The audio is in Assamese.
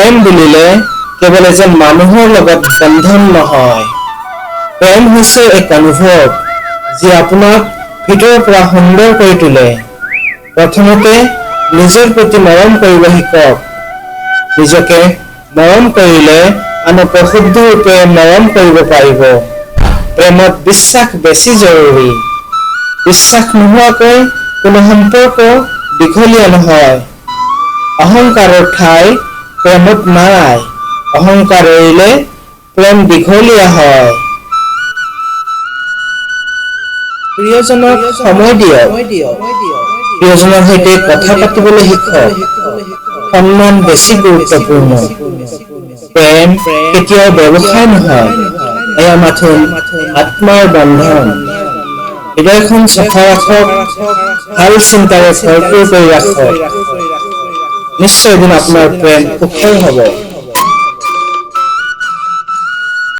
প্ৰেম বুলিলে কেৱল এজন মানুহৰ লগত বন্ধন নহয়। প্ৰেম হৈছে এক অনুভৱ, যি আপোনাক ভিতৰৰ পৰা সুন্দৰ কৰি তোলে। প্ৰথমতে নিজৰ প্ৰতি মৰম কৰিব শিকক। নিজকে মৰম কৰিলে আনকো শুদ্ধ ৰূপে মৰম কৰিব পাৰিব। প্ৰেমত বিশ্বাস বেছি জৰুৰী। বিশ্বাস নোহোৱাকৈ কোনো সম্পৰ্ক দীঘলীয়া নহয়। অহংকাৰৰ ঠাই প্ৰেমত নাই। অহংকাৰ এৰিলে প্ৰেম দীঘলীয়া হয়। প্ৰিয়জনক সময় দিয়ক। প্ৰিয়জনৰ সৈতে কথা পাতিবলৈ শিকক। সন্মান বেছি গুৰুত্বপূৰ্ণ। প্ৰেম কেতিয়াও ব্যৱসায় নহয়, এয়া মাথোন আত্মাৰ বন্ধন। হৃদয়খন চফা ৰাখক, ভাল চিন্তাৰে ভৰপূৰ কৰি ৰাখক। নিশ্চয় এদিন আপোনাৰ প্ৰেম সুখৰ হ'ব।